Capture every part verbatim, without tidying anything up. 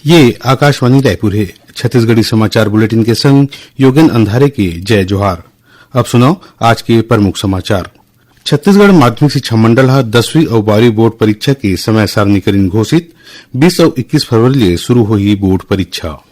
ये आकाशवाणी रायपुर हे। छत्तीसगढ़ी समाचार बुलेटिन के संग योगेन अंधारे के जय जोहार। अब सुनव आज के प्रमुख समाचार। छत्तीसगढ़ माध्यमिक शिक्षा मंडल ह दसवीं अउ बारहवीं बोर्ड परीक्षा के समय सारणी करिन घोषित। बीस अउ इक्कीस फरवरी ले शुरू होही बोर्ड परीक्षा।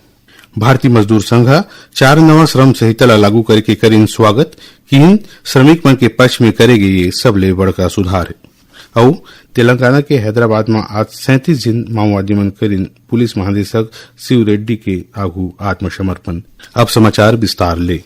भारतीय मजदूर संघ ह चार नवा श्रम संहिता ला लागू करे के करिन स्वागत, किहिन श्रमिक मन के पक्ष में करे गे ये सबले बड़का सुधार हे। अउ तेलंगाना के हैदराबाद म आज सैंतीस झिन माओवादी मन करिन पुलिस महानिरीक्षक शिव रेड्डी के आघू आत्मसमर्पण। अब समाचार विस्तार ले।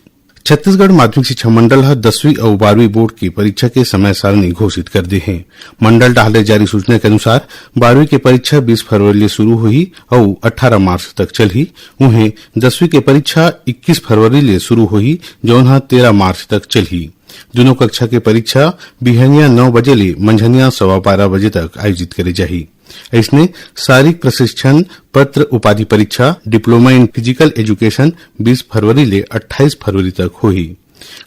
छत्तीसगढ़ माध्यमिक शिक्षा मंडल ह दसवीं अउ बारहवीं बोर्ड के परीक्षा के समय सारणी घोषित कर दे हे। मंडल डहार ले जारी सूचना के अनुसार बारहवीं के परीक्षा बीस फरवरी ले शुरू होही अउ अट्ठारह मार्च तक चलही। उहें दसवीं के परीक्षा इक्कीस फरवरी ले शुरू होही, जौन ह तेरह मार्च तक चलही। दूनों कक्षा के परीक्षा बिहनिया नौ बजे ले मंझनिया सवा बारह बजे तक आयोजित करे जाही। अइसने शारीरिक प्रशिक्षण पत्र उपाधि परीक्षा, Diploma in Physical Education, बीस फरवरी ले अट्ठाईस फरवरी तक होही।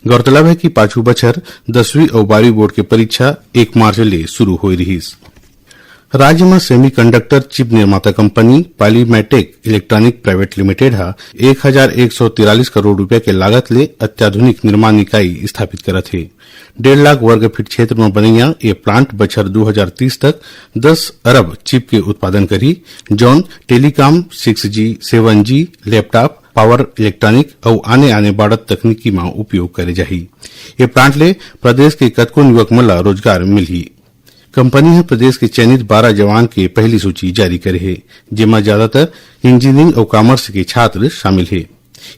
गौरतलब हे कि पाछू बछर दसवीं अउ बारहवीं बोर्ड के परीक्षा एक मार्च ले शुरू होए रिहिस। राज्य म semiconductor chip निर्माता company Polymatech Electronic Private Limited ह एक हजार एक सौ तिरालीस करोड़ रुपया के लागत ले अत्याधुनिक निर्माण इकाई स्थापित करत हे। डेढ़ लाख वर्ग फीट क्षेत्र म बनइया ये प्लांट बछर दू हजार तीस तक दस अरब चिप के उत्पादन करही, जौन टेलीकॉम, सिक्स जी, सेवन जी, लैपटॉप, पावर इलेक्ट्रॉनिक अउ आने-आने बाढ़त तकनीकी म उपयोग करे जाही। ये प्लांट ले प्रदेश के कतकोन युवक मन ल रोजगार मिलही। कंपनी ह प्रदेश के चयनित बारह जवान के पहली सूची जारी करे हे, जेमा ज्यादातर इंजीनियरिंग अउ कॉमर्स के छात्र शामिल हे।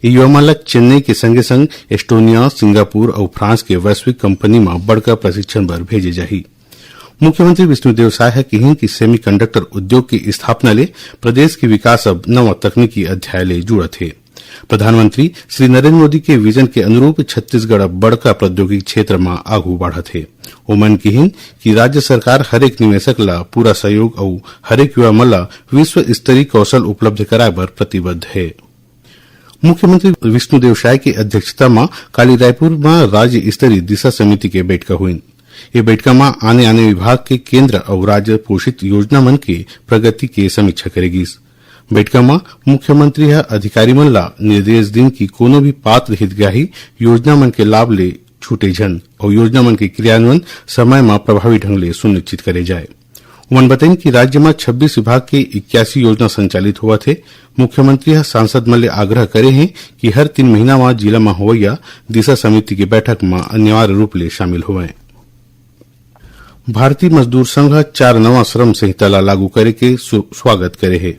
ये युवा मन ल चेन्नई के संगे-संग एस्टोनिया, सिंगापुर अउ फ्रांस के वैश्विक कंपनी म बड़का प्रशिक्षण बर भेजे जाही। मुख्यमंत्री विष्णुदेव साय ह किहिन कि semiconductor उद्योग के स्थापना ले प्रदेश के विकास अब नवा तकनीकी अध्याय ले जुड़त हे। प्रधानमंत्री श्री नरेंद्र मोदी के विजन के अनुरूप छत्तीसगढ़ अब बड़का प्रौद्योगिकी क्षेत्र म आगू बढ़त हे। ओमन किहिन कि राज्य सरकार हरेक निवेशक ल पूरा सहयोग अउ हरेक युवा मन ल विश्व स्तरीय कौशल उपलब्ध कराए बर प्रतिबद्ध हे। मुख्यमंत्री विष्णुदेव साय के अध्यक्षता म काली रायपुर म राज्य स्तरीय दिशा समिति के बैठका हुईन। ये बैठका म आने-आने विभाग के केंद्र अउ राज्य पोषित योजना मन के प्रगति के समीक्षा करे गिस। बैठका म मुख्यमंत्री ह अधिकारी मन ला निर्देश दिन कि कोनो भी पात्र हितग्राही योजना मन के लाभ ले छूटे झन अउ योजना मन के क्रियान्वयन समय म प्रभावी ढंग ले सुनिश्चित करे जाए। उमन बतइन कि राज्य म छब्बीस विभाग के इक्यासी योजना संचालित होवत हे। मुख्यमंत्री ह सांसद मन ले आग्रह करे हे कि हर तीन महीना म जिला म होवइया दिशा समिति के बैठक म अनिवार्य रूप ले शामिल होवय। भारतीय मजदूर संघ ह चार नवा श्रम संहिता ला लागू करे के सु-, स्वागत करे हे।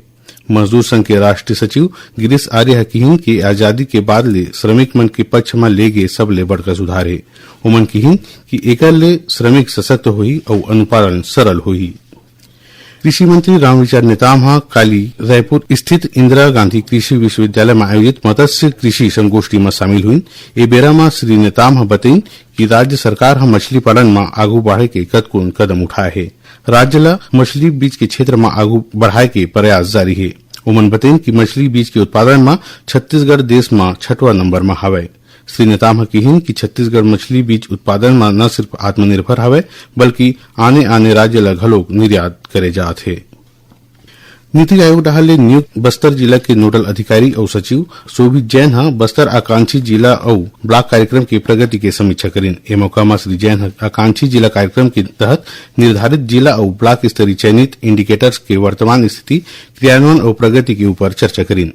मजदूर संघ के राष्ट्रीय सचिव गिरीश आर्य ह किहिन कि आजादी के बाद ले श्रमिक मन के पक्ष म ले गे सबले बड़का सुधार हे। ओमन किहिन कि एकर ले श्रमिक सशक्त होही अउ अनुपालन सरल होही। कृषि मंत्री रामविचार नेताम ह काली रायपुर स्थित इंदिरा गांधी कृषि विश्वविद्यालय म आयोजित मत्स्य कृषि संगोष्ठी म शामिल हुईन। ए बेरा म श्री नेताम ह बतईन कि राज्य सरकार ह मछली पालन म आगू बढ़े के कतकोन कदम उठाए हे। राज्य ल मछली बीज के क्षेत्र म आगू बढ़ाए के प्रयास जारी हे। ओमन बतईन कि मछली बीज के उत्पादन म छत्तीसगढ़ देश म छठवां नंबर म हवय। श्री नेताम ह किहिन कि छत्तीसगढ़ मछली बीज उत्पादन म न सिर्फ आत्मनिर्भर हवय, बल्कि आने-आने राज्य ल घलोक निर्यात करे जात हे। नीति आयोग डहार ले नियुक्त बस्तर जिला के नोडल अधिकारी अउ सचिव शोभित जैन ह बस्तर आकांक्षी जिला अउ ब्लॉक कार्यक्रम के प्रगति के समीक्षा करिन। ए मौका म श्री जैन ह आकांक्षी जिला कार्यक्रम के तहत निर्धारित जिला अउ ब्लॉक स्तरीय चयनित इंडिकेटर्स के वर्तमान स्थिति, क्रियान्वयन अउ प्रगति के ऊपर चर्चा करिन।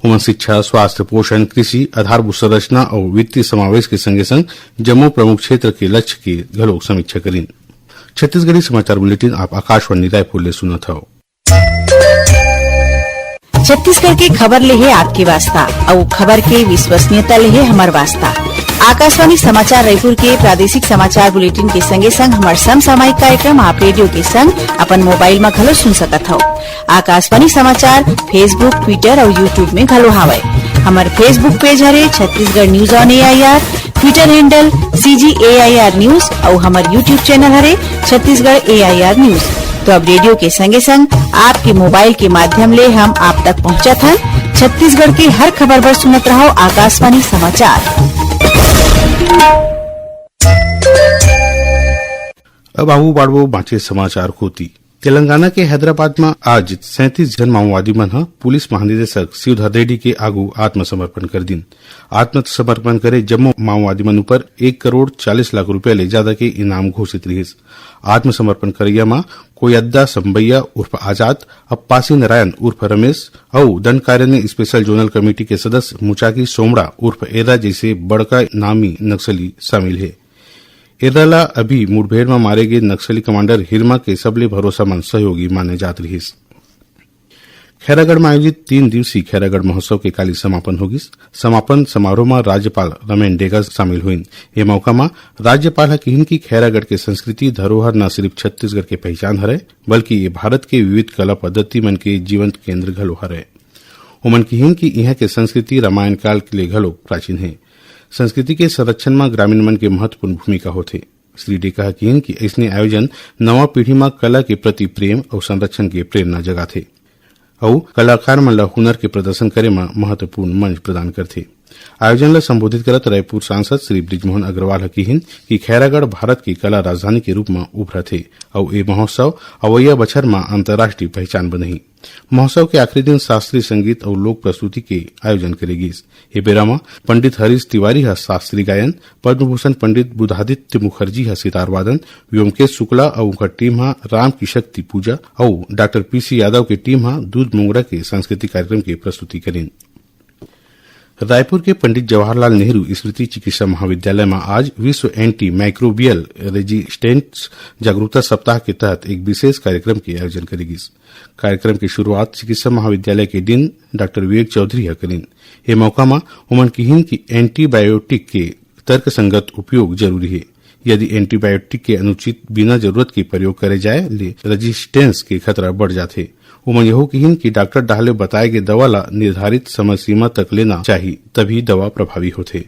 ओमन शिक्षा, स्वास्थ्य, पोषण, कृषि, आधारभूत संरचना अउ वित्तीय समावेश के संगे-संग जम्मो प्रमुख क्षेत्र के लक्ष्य के घलोक समीक्षा करिन। छत्तीसगढ़ी समाचार बुलेटिन आप आकाशवाणी रायपुर ले सुनत हव। छत्तीसगढ़ के खबर ले हे आपके वास्ता, अउ खबर के विश्वसनीयता ले हे हमर वास्ता। आकाशवाणी समाचार रायपुर के प्रादेशिक समाचार बुलेटिन के संगे-संग हमर समसामयिक कार्यक्रम आप रेडियो के संग अपन मोबाइल म घलो सुन सकत हव। आकाशवाणी समाचार Facebook, Twitter अउ YouTube में घलो हावय। हमर Facebook पेज हरे Chhattisgarh news on AIR, Twitter handle CG AIR news अउ हमर YouTube चैनल हरे छत्तीसगढ़ एआईआर न्यूज। तो अब रेडियो के संगे संग आपके मोबाइल के माध्यम ले हम आप तक पहुंचत हन। छत्तीसगढ़ के हर खबर बर सुनत रहव आकाशवाणी समाचार। अब आगू बाढ़बो बांचे समाचार कोती। तेलंगाना के हैदराबाद म आज सैंतीस झन माओवादी मन ह पुलिस महानिदेशक शिवधर रेड्डी के आगू आत्मसमर्पण कर दिन। आत्मसमर्पण करे जम्मो माओवादी मन ऊपर एक करोड़ चालीस लाख रुपया ले ज्यादा के इनाम घोषित रिहिस। आत्मसमर्पण करैया म कोयद्दा संबैया उर्फ आजाद, अप्पासी नारायण उर्फ रमेश अउ दंडकारण्य स्पेशल जोनल कमेटी के सदस्य मुचाकी सोमड़ा उर्फ एदा जैसे बड़का नामी नक्सली शामिल हे। एदा ला अभी मुठभेड़ म मारे गे नक्सली कमांडर हिरमा के सबले भरोसामंद सहयोगी माने जात रिहिस। खैरागढ़ म आयोजित तीन दिवसीय खैरागढ़ महोत्सव के काली समापन होगिस। समापन समारोह म राज्यपाल रमेन डेगा शामिल होइन। ए मौका म राज्यपाल ह किहिन कि खैरागढ़ के संस्कृति धरोहर न सिर्फ छत्तीसगढ़ के पहचान हरय, बल्कि ये भारत के विविध कला पद्धति मन के जीवंत केंद्र घलो हरय। ओमन किहिन कि इहां के संस्कृति रामायण काल के ले घलो प्राचीन हे। संस्कृति के संरक्षण म ग्रामीण मन के महत्वपूर्ण भूमिका होथे। श्री डेका ह किहिन कि अइसने आयोजन नवा पीढ़ी म कला के प्रति प्रेम अउ संरक्षण के प्रेरणा जगाथे अउ कलाकार मन ल हुनर के प्रदर्शन करे म महत्वपूर्ण मंच प्रदान करथे। आयोजन ल संबोधित करत रायपुर सांसद श्री बृजमोहन अग्रवाल ह किहिन कि खैरागढ़ भारत के कला राजधानी के रूप म उभरत हे अउ ए महोत्सव अवइया बछर म अंतर्राष्ट्रीय पहचान बनही। महोत्सव के आखिरी दिन शास्त्रीय संगीत अउ लोक प्रस्तुति के आयोजन करे गिस। ए बेरा म पंडित हरीश तिवारी ह शास्त्रीय गायन, पद्म भूषण पंडित बुधादित्य मुखर्जी ह सितार वादन, व्योमकेश शुक्ला अउ उनकर टीम ह राम की शक्ति पूजा अउ डॉक्टर पीसी यादव के टीम ह दूध मोंगरा के सांस्कृतिक कार्यक्रम के प्रस्तुति करिन। रायपुर के पंडित जवाहरलाल नेहरू स्मृति चिकित्सा महाविद्यालय म आज विश्व एंटी माइक्रोबियल रेजिस्टेंस जागरूकता सप्ताह के तहत एक विशेष कार्यक्रम के आयोजन करे गिस। कार्यक्रम के शुरुआत चिकित्सा महाविद्यालय के डीन डॉक्टर विवेक चौधरी ह करिन। ए मौका म ओमन किहिन कि एंटीबायोटिक के तर्कसंगत उपयोग जरूरी हे। यदि एंटीबायोटिक के अनुचित बिना जरूरत के प्रयोग करे जाए ले रेजिस्टेंस के खतरा बढ़ जाथे। ओमन यहू किहिन कि डॉक्टर डहार ले बताए गे दवा ला निर्धारित समय सीमा तक लेना चाही, तभी दवा प्रभावी होथे।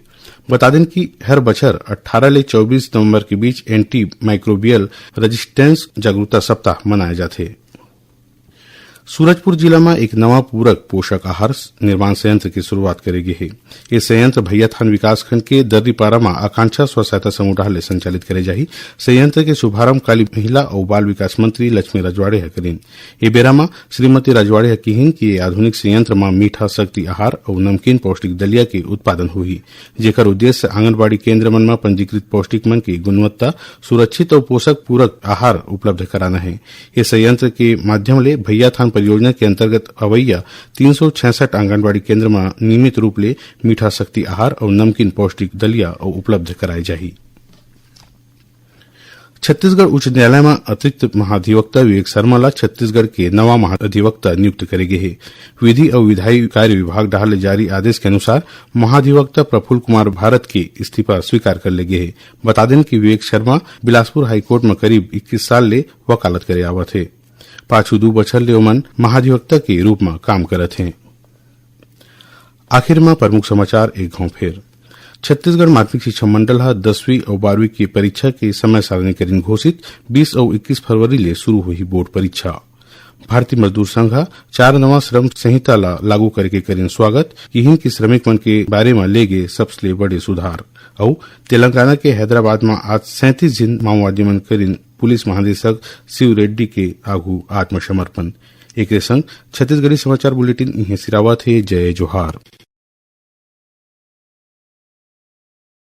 बता देन कि हर बछर अठारह ले चौबीस नवंबर के बीच एंटी माइक्रोबियल रेजिस्टेंस जागरूकता सप्ताह मनाया जाथे। सूरजपुर जिला म एक नवा पूरक पोषक आहार निर्माण संयंत्र के शुरुआत करे गे हे। ये संयंत्र भैयाथान विकासखंड के दर्रीपारा म आकांक्षा स्व सहायता समूह डहार ले संचालित करे जाही। संयंत्र के शुभारंभ काली महिला अउ बाल विकास मंत्री लक्ष्मी रजवाड़े ह करिन। ए बेरा म श्रीमती रजवाड़े ह किहिन कि ये आधुनिक संयंत्र म मीठा शक्ति आहार अउ नमकीन पौष्टिक दलिया के उत्पादन होही, जेकर उद्देश्य आंगनबाड़ी केंद्र मन म पंजीकृत पौष्टिक मन के गुणवत्ता, सुरक्षित अउ पोषक पूरक आहार उपलब्ध कराना हे। ये संयंत्र के माध्यम ले भैयाथान परियोजना के अंतर्गत अवैया तीन सौ छियासठ आंगनबाड़ी केंद्र म नियमित रूप ले मीठा शक्ति आहार अउ नमकीन पौष्टिक दलिया अउ उपलब्ध कराए जाही। छत्तीसगढ़ उच्च न्यायालय म अतिरिक्त महाधिवक्ता विवेक शर्मा ला छत्तीसगढ़ के नवा महाधिवक्ता नियुक्त करे गे हे। विधि अउ विधायी कार्य विभाग डहार ले जारी आदेश के अनुसार महाधिवक्ता प्रफुल्ल कुमार भारत के इस्तीफा स्वीकार कर ले गे हे। बता देन कि विवेक शर्मा बिलासपुर हाईकोर्ट म करीब इक्कीस साल ले वकालत करे आवत हे। पाछू दू बछर ले ओमन महाधिवक्ता के रूप म काम करत हें। आखिर म प्रमुख समाचार एक घांव फेर। छत्तीसगढ़ माध्यमिक शिक्षा मंडल ह दसवीं अउ बारहवीं के परीक्षा के समय सारणी करिन घोषित। बीस अउ इक्कीस फरवरी ले शुरू होही बोर्ड परीक्षा। भारतीय मजदूर संघ ह चार नवा श्रम संहिता ला लागू करे के करिन स्वागत, किहिन कि श्रमिक मन के बारे म ले गे सबले बड़े सुधार। अउ तेलंगाना के हैदराबाद म आज सैंतीस झिन माओवादी मन करिन पुलिस महानिदेशक शिव रेड्डी के आगू आत्मसमर्पण। एकरे संग छत्तीसगढ़ी समाचार बुलेटिन इहें सिरावत हे। जय जोहार।